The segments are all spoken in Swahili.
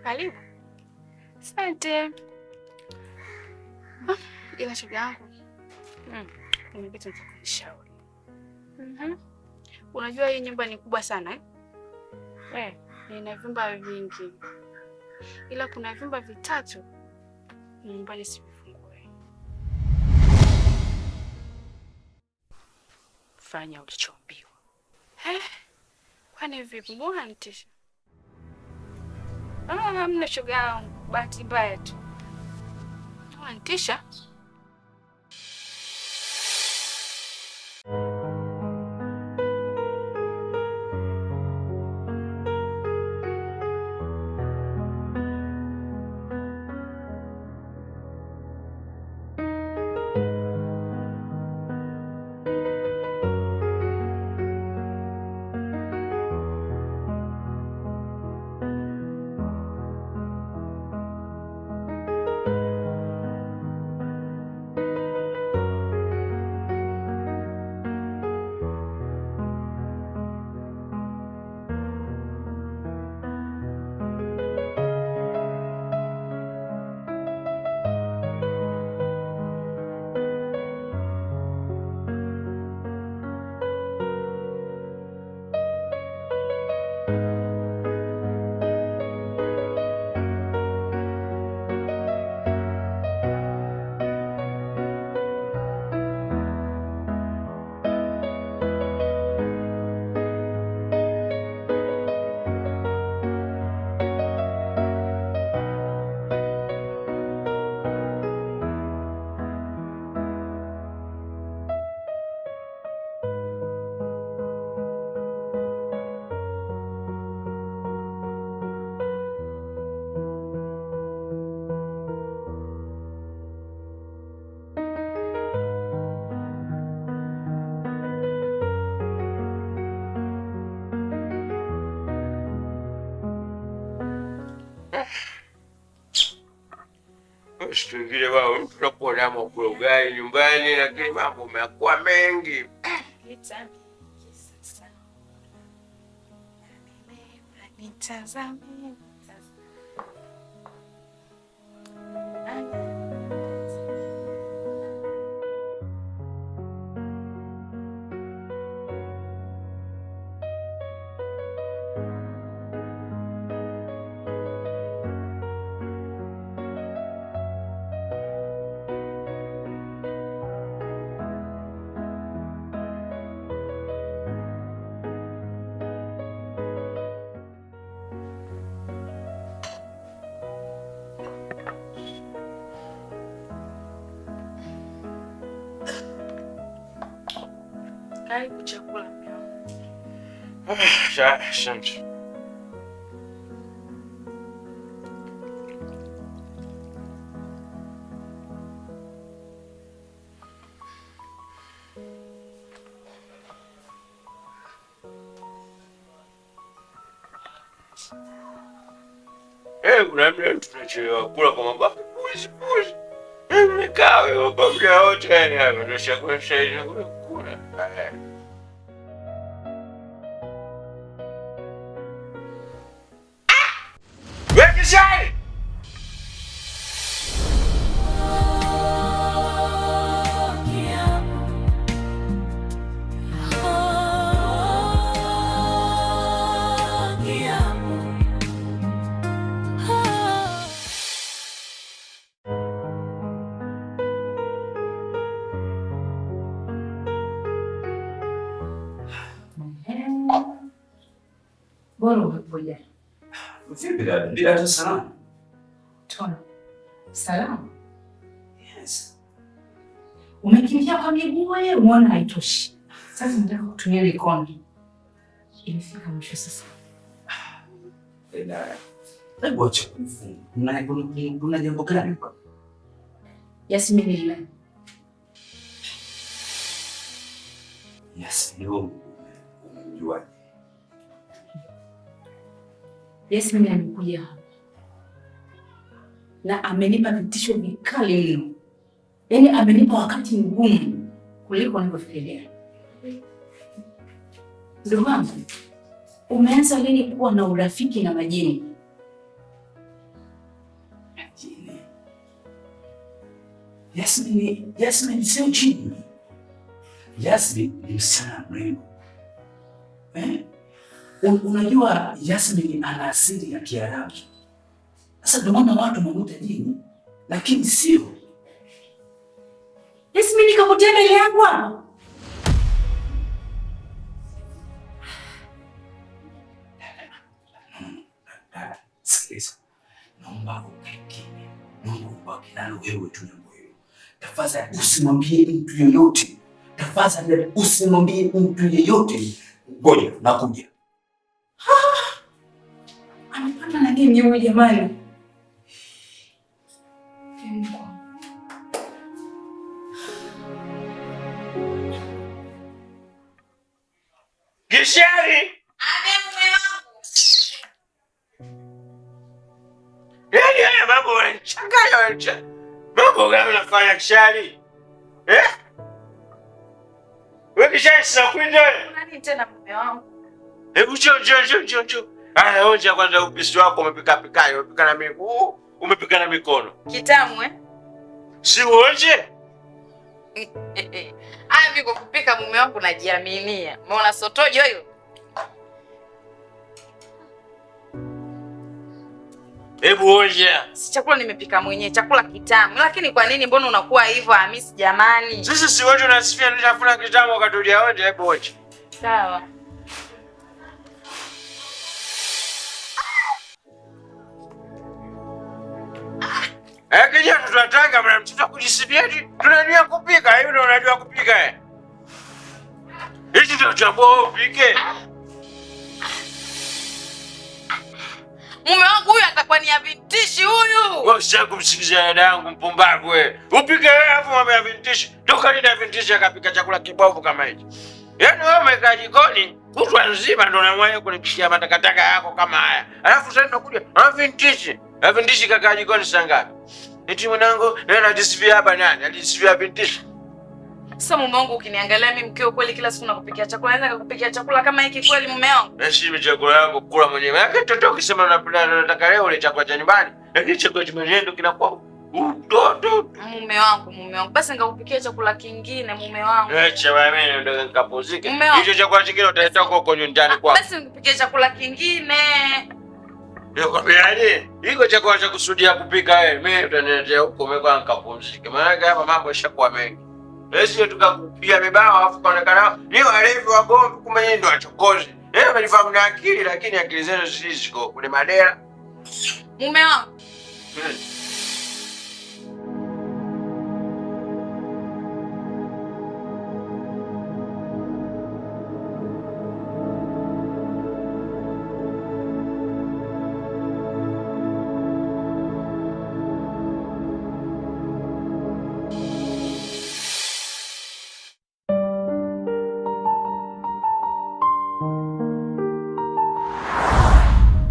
Karibu. Asante. Ah, ila shoga yangu, kuna kitu nataka kunishauri. Unajua hii nyumba ni kubwa sana eh? Eh. Ina vyumba vingi, ila kuna vyumba vitatu nyumbani sivifungue. Fanya ulichoambiwa. Eh, kwani vipi? Mbona nitisha? Ah, hamna shoga yangu, bahati mbaya tu. Unanitisha? Siku ingine wao mtu unakuwa na kula ugali nyumbani, lakini mambo yamekuwa mengi. Nitazame. Karibu chakula mume wangu. Asante. Eh, kuna muda tunachelewa kula kwa mabaki puzi puzi. Nimekaa wewe hapa muda wote yani hapa ndio chakula sasa hivi kula. Eh. Wewe kishai! Bora umekuja. Vipi dada? Bila hata salamu. Tony. Salamu. Yes. Umekimbia kwa miguu wewe, umeona haitoshi. Sasa nataka kutumia mikono. Imefika mwisho sasa. Dada. Hebu acha kunifunga. Kuna jambo gani hapa? Yasmini ni nani? Yes, ni wewe. Unamjuaje? Yasmini amekuja hapa na amenipa vitisho vikali mno, yaani amenipa wakati mgumu kuliko unavyofikiria. Ndugu wangu, umeanza lini kuwa na urafiki na majini? Yasmin sio jini. Yasmin ni msichana mrembo. Eh? Unajua Yasmin ana asili ya Kiarabu. Sasa ndio maana watu wanamuita jini, lakini sio. Yasmin kapotea mbele yangu hapa. Dada, sikiliza. Naomba ukae kimya. Naomba ubaki nalo wewe tu jambo hilo. Tafadhali usimwambie mtu yoyote. Tafadhali usimwambie mtu yeyote. Ngoja, nakuja. Amepanda na nini huyu jamani? Gishari! Ame mume wangu. Yaani haya mambo unanichanganya unanichanganya. Mambo gani unafanya Kishari? Eh? Wewe Kishari sina kuinda wewe. Kuna nini tena mume wangu? Hebu njoo njoo njoo njoo njoo. Haya onja kwanza upishi wako umepika pika, umepika na miguu, umepika na mikono. Kitamu eh? Si uonje? Haya mimi kwa kupika mume wangu najiaminia. Umeona sotojo hiyo? Hebu onja. Si chakula nimepika mwenyewe, chakula kitamu. Lakini kwa nini mbona unakuwa hivyo Hamisi jamani? Sisi si wote unasifia ni chakula kitamu wakati hujaonja, hebu onja. Sawa. Eh, kijana tunataka mna mtoto kujisifia eti tunajua kupika, hivi ndio unajua kupika eh? Hichi ndio chambua wewe upike. Mume wangu huyu atakuwa ni avintishi huyu. Wewe usitaki kumsikiliza dada yangu mpumbavu wewe. Upike wewe alafu mwambie avintishi. Toka lini avintishi akapika chakula kibovu kama hichi? Yaani wewe umekaa jikoni kutwa nzima ndio unamwaye kunipikia matakataka yako kama haya. Alafu sasa unakuja avintishi. Avintishi kakaa jikoni saa ngapi? Eti mwanangu, yeye anajisifia hapa nani? Anajisifia avintishi. Sasa mume wangu ukiniangalia mimi mkeo kweli kila siku nakupikia chakula, naweza kukupikia chakula kama hiki kweli mume wangu? Heshimu chakula yako kula mwenyewe. Maana mtoto ukisema unataka leo ule chakula cha nyumbani, lakini chakula cha mwenyewe ndio kinakuwa utoto. Mume wangu, mume wangu. Basi nikakupikia chakula kingine mume wangu. Acha wewe mimi ndio nikapumzike. Mume wangu. Hicho chakula kingine utaleta huko huko nyumbani kwako. Basi nikupikie chakula kingine. Nikwambiaje? Iko chakula cha kusudia kupika wewe. Mimi utaniletea huko mimi kwa nikapumzike. Maana hapa mambo yashakuwa mengi. Sio tukakupiga mibao alafu kaonekana ni walevi wagomvi, kumbe nyinyi ndio wachokozi. Yeye amejifahamu na akili lakini akili zenu ziko kule madera. Mume wangu.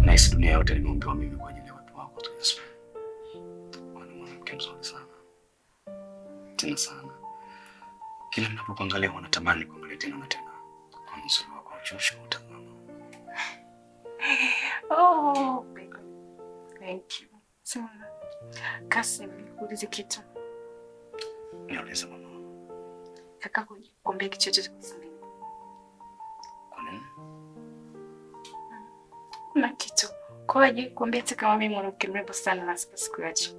Nahisi dunia yote nimeumbiwa mimi kwa ajili ya watu wako tu Yasmin. Wewe ni mwanamke mzuri sana. Tena sana. Kila ninapokuangalia huwa natamani kuangalia tena na tena. Kwa uzuri wako hauchoshi kutazama. Oh, baby. Thank you. Sana. Kasim, nikuulize kitu. Niulize mama. Kaka kuambia kitu chochote kuhusu mimi. Kwa nini? Kuna kitu. Kwa hiyo kuambia hata kama mimi mwanamke mrembo sana na sipasi kuacha.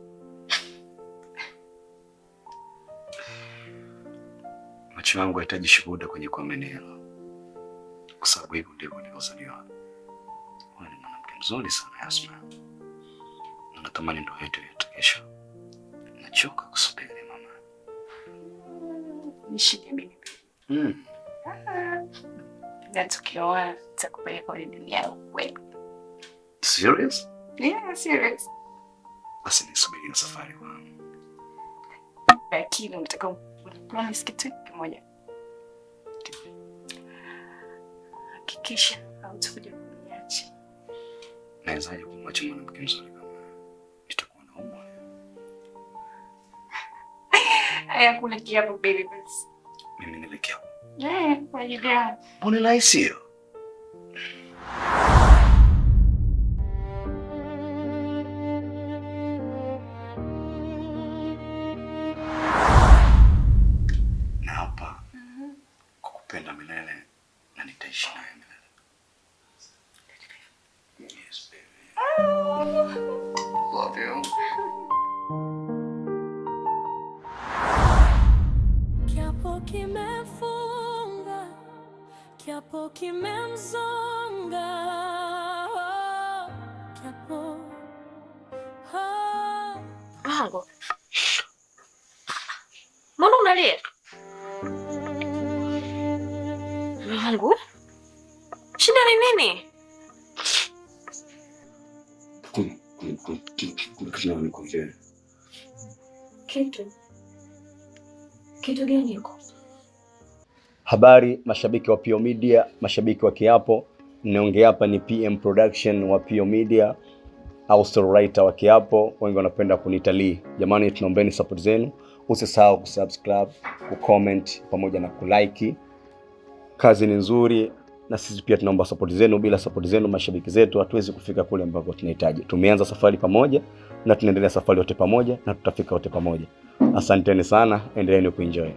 Macho yangu hayahitaji shuhuda kwenye kuamini hilo. Kwa sababu hivyo ndivyo nilivyozaliwa. Wewe ni mwanamke mzuri sana Yasmin. Na natamani ndoa yetu iwe kesho. Nachoka kusubiri mama. Nishike mimi. Na tukioa nitakupeleka kwenye dunia ya ukweli. Serious? Yeah, serious. Basi nisubiri hiyo safari kwangu. Lakini unataka promise kitu kimoja. Hakikisha hautakuja kuniacha. Nawezaje kumwacha mwanamke mzuri kama wewe? Nitakuwa naumwa. Haya, kula kiapo baby basi. Mimi nile kiapo. Yeah, kwa ajili yangu. Mbona rahisi hiyo? Kifo kimemzonga, oh, kiapo, oh. Wangu, mbona unalia? Wangu, shida ni nini? Kuna kitu nikwambie. Kitu kitu gani iko? Habari mashabiki wa Pio Media, mashabiki wa Kiapo, ninaongea hapa ni PM Production wa Pio Media au writer wa Kiapo, wengi wanapenda kuniita Lee. Jamani, tunaombeni support zenu, usisahau kusubscribe, kucomment pamoja na kulike. Kazi ni nzuri na sisi pia tunaomba support zenu. Bila support zenu, mashabiki zetu, hatuwezi kufika kule ambako tunahitaji. Tumeanza safari pamoja na tunaendelea safari wote pamoja na tutafika wote pamoja. Asanteni sana, endeleeni kuenjoy.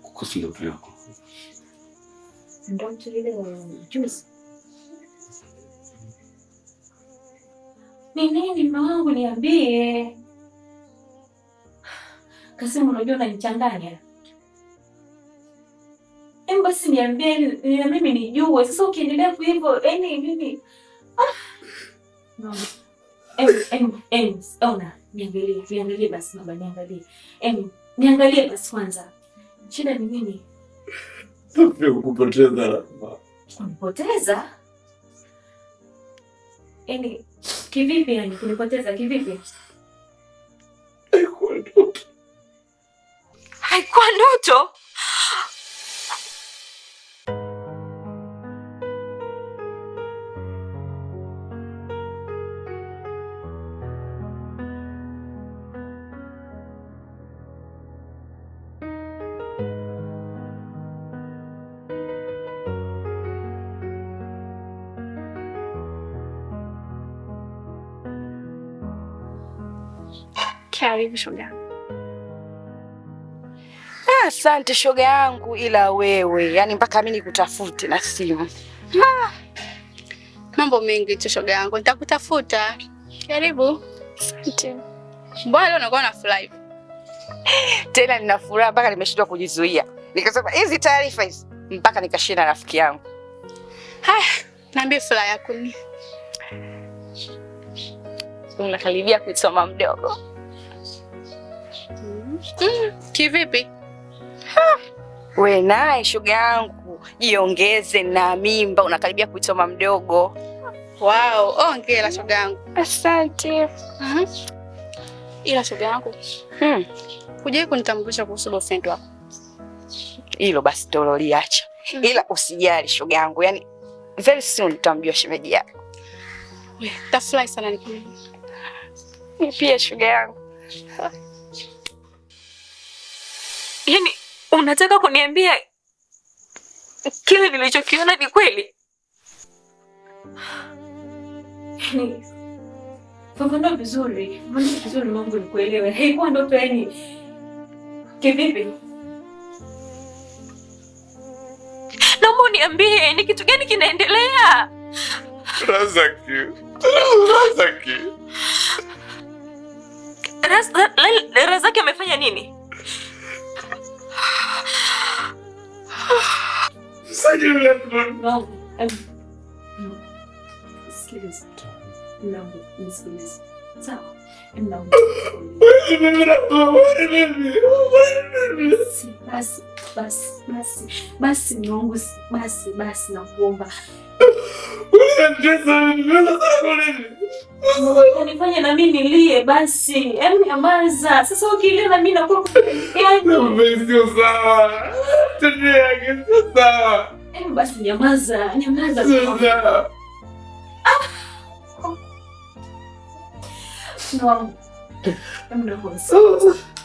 Kuhusu ndoto yako. Ndoto ile juzi. Ni nini mume wangu, niambie. Kasema unajua unanichanganya. Hebu basi niambie na mimi nijue. Sasa ukiendelea hivyo, yaani mimi no. Em, ona, niangalie, niangalie basi baba, niangalie. Em, niangalie basi kwanza. Shida ni nini? Kupoteza Rahma. Kunipoteza? Yaani kivipi yani kunipoteza kivipi? Haikuwa ndoto. Haikuwa ndoto? Karibu shoga. Asante shoga yangu, ila wewe yani mpaka mimi nikutafute na simu. Mambo mengi tu shoga yangu, nitakutafuta. Karibu. Asante. Mbona leo unakuwa na furaha hivi? Tena nina furaha mpaka nimeshindwa kujizuia. Nikasema hizi taarifa hizi mpaka nikashinda rafiki yangu. Haya, niambie furaha yako ni. Unakaribia kuitwa mdogo. Kivipi? We naye shoga yangu, jiongeze na mimba, unakaribia kuitwa mdogo. Wow, hongera shoga yangu. Asante. Ila shoga yangu, hujawahi kunitambulisha kuhusu boyfriend wako. Hilo basi tololiacha. Ila usijali shoga yangu, yani very soon tutamjua shemeji yako. We, tafurahi sana nikimwona. Mimi pia shoga yangu. Yaani unataka kuniambia kile nilichokiona ni kweli? Yaani, fafanua vizuri, fafanua vizuri Mungu nikuelewe. Haikuwa ndoto yani kivipi? Naomba uniambie ni kitu gani kinaendelea? Razaki. Razaki. Razaki amefanya nini? Mungu, nisikilize. Mungu, nisikilize. Sawa. Mungu. Basi, basi, basi, basi Mungu, basi, basi nakuomba. Unifanye na mimi nilie basi. Hebu nyamaza. Sasa ukilia na mimi nakuwa yani. Sio sawa. Tabia yake sio sawa. Hebu basi nyamaza, nyamaza. Sio sawa. No.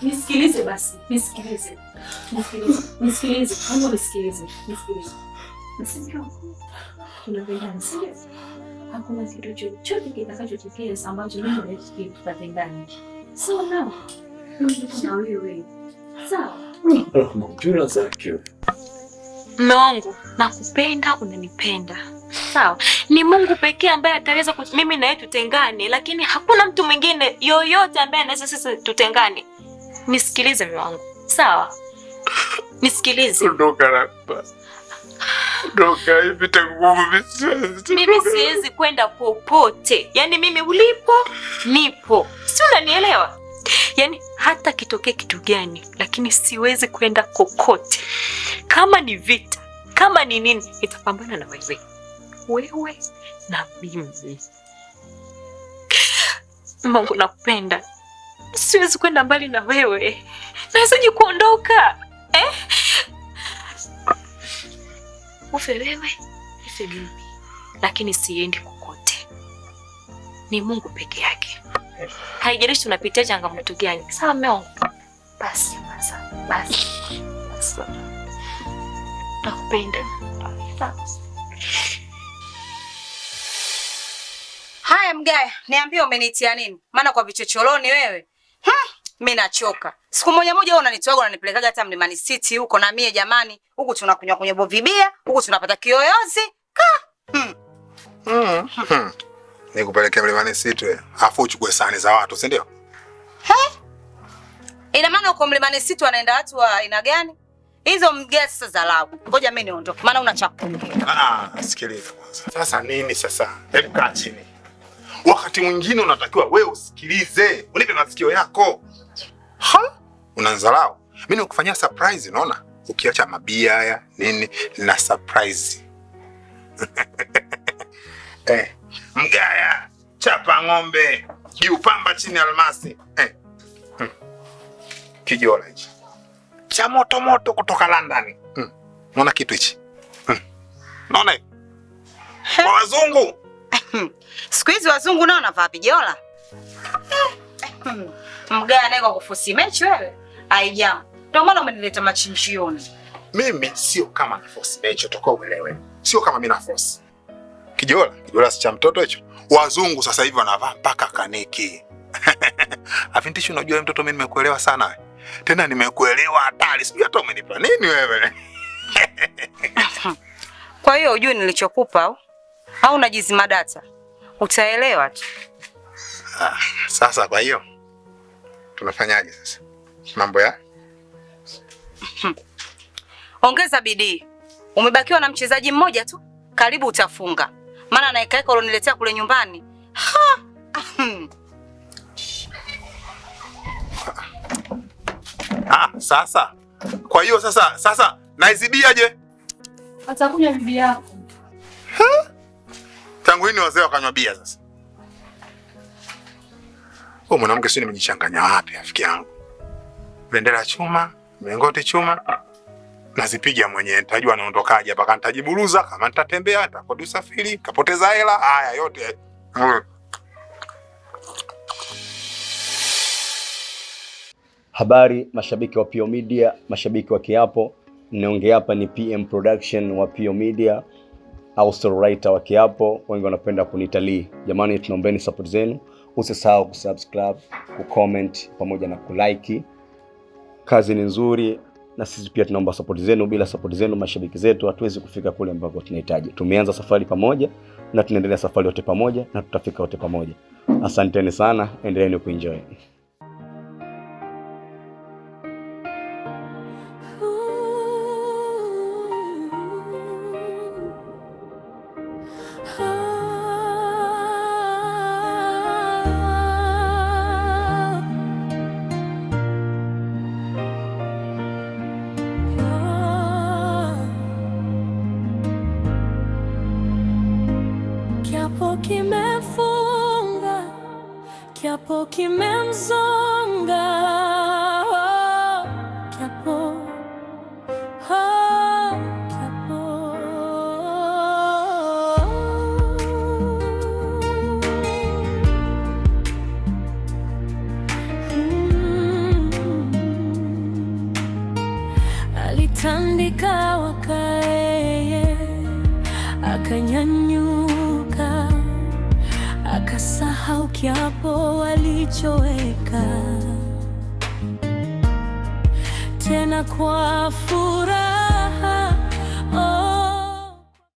Nisikilize basi, nisikilize. Nisikilize, nisikilize, naomba nisikilize, nisikilize. Nisikilize. Tunapendana, sio? Hakuna kitu chochote kitakachotokea ambacho mimi na wewe tutatengana. Sawa na? Mimi niko na wewe. Sawa? Mume wangu, nakupenda, unanipenda. Sawa. Ni Mungu pekee ambaye ataweza mimi na yeye tutengane, lakini hakuna mtu mwingine yoyote ambaye anaweza sisi tutengane. Nisikilize mume wangu. Sawa? Nisikilize. Ondoka Rahma. Ondoka, hivi vita ngumu mimi siwezi. Mimi siwezi kwenda popote. Yaani mimi ulipo nipo. Si unanielewa? Yaani hata kitokee kitu gani, lakini siwezi kwenda kokote. Kama ni vita, kama ni nini, nitapambana na wewe. Wewe na mimi. Mungu, nakupenda. Siwezi kwenda mbali na wewe. Nawezaje kuondoka? Eh? Ufe wewe, ife mimi. Lakini siendi kokote. Ni Mungu peke yake. Haijalishi tunapitia changamoto gani. Sawa mume wangu? Basi, basi, basi. Basi. Nakupenda. Sawa. Haya Mgaya, niambie umeniitia nini? Maana kwa vichocholoni wewe. Mimi nachoka. Siku moja moja wewe unanitoaga unanipelekaga hata Mlimani City huko na mie jamani, huku tunakunywa kunywa bovibia, huku tunapata kiyoyozi. Ka. Nikupelekea Mlimani City wewe. Afu uchukue sahani za watu, si ndio? He? Ina maana huko Mlimani City wanaenda watu wa aina gani? Hizo Mgaya sasa za labu. Ngoja mimi niondoke, maana una chakula. Ah, sikiliza kwanza. Sasa nini sasa? Hebu kaa chini. Wakati mwingine unatakiwa wewe usikilize, unipe masikio yako. Ha? Unanzalau. Mimi nikufanyia surprise, unaona? Ukiacha mabia haya nini na surprise. Mgaya, chapa ng'ombe, juu pamba chini almasi. Kijola hichi. Cha moto moto kutoka London. Unaona kitu hichi? Unaona hivi? Kwa wazungu. Siku hizi wazungu nao wanavaa vijola. Mgaya naye kwa kufusi mechi wewe. Haijam. Ndio maana umenileta machinjioni. Mimi sio kama na force mechi, utakuwa uelewe. Sio kama mimi na force. Kijola, kijola si cha mtoto hicho. Wazungu sasa hivi wanavaa mpaka kaniki. Avintishi, unajua mtoto mimi nimekuelewa sana. Tena nimekuelewa hatari. Sijui hata umenipa nini wewe. Kwa hiyo hujui nilichokupa au? Au unajizima data? Utaelewa tu. Sasa kwa hiyo tunafanyaje sasa? Mambo ya Ongeza bidii. Umebakiwa na mchezaji mmoja tu, karibu utafunga. Maana naekaeka ulioniletea kule nyumbani. Ha! Sasa. Kwa hiyo sasa naizibiaje? Atakunywa bibi yako. Tangu lini wazee wakanywa bia sasa? Wewe mwanamke, sio nimejichanganya wapi rafiki yangu? Bendera chuma, mlingoti chuma. Nazipiga mwenyewe, nitajua naondokaje hapa, kama nitajiburuza, kama nitatembea, nitakodi usafiri, kapoteza hela, haya yote. Habari mashabiki wa Pio Media, mashabiki wa Kiapo. Ninaongea hapa ni PM Production wa Pio Media, au writer wa Kiapo, wengi wanapenda kuniita Lee. Jamani, tunaombeni support zenu. Usisahau kusubscribe, kucomment pamoja na kulike. Kazi ni nzuri na sisi pia tunaomba support zenu. Bila support zenu mashabiki zetu hatuwezi kufika kule ambako tunahitaji. Tumeanza safari pamoja na tunaendelea safari wote pamoja na tutafika wote pamoja. Asanteni sana, endeleeni kuenjoy. Kiapo kimefunga, kiapo kimemzonga. Oh, kiapo, oh, kiapo. Alitandika wakaeye, akanyanyuka, akasahau kiapo alichoweka. Tena kwa furaha.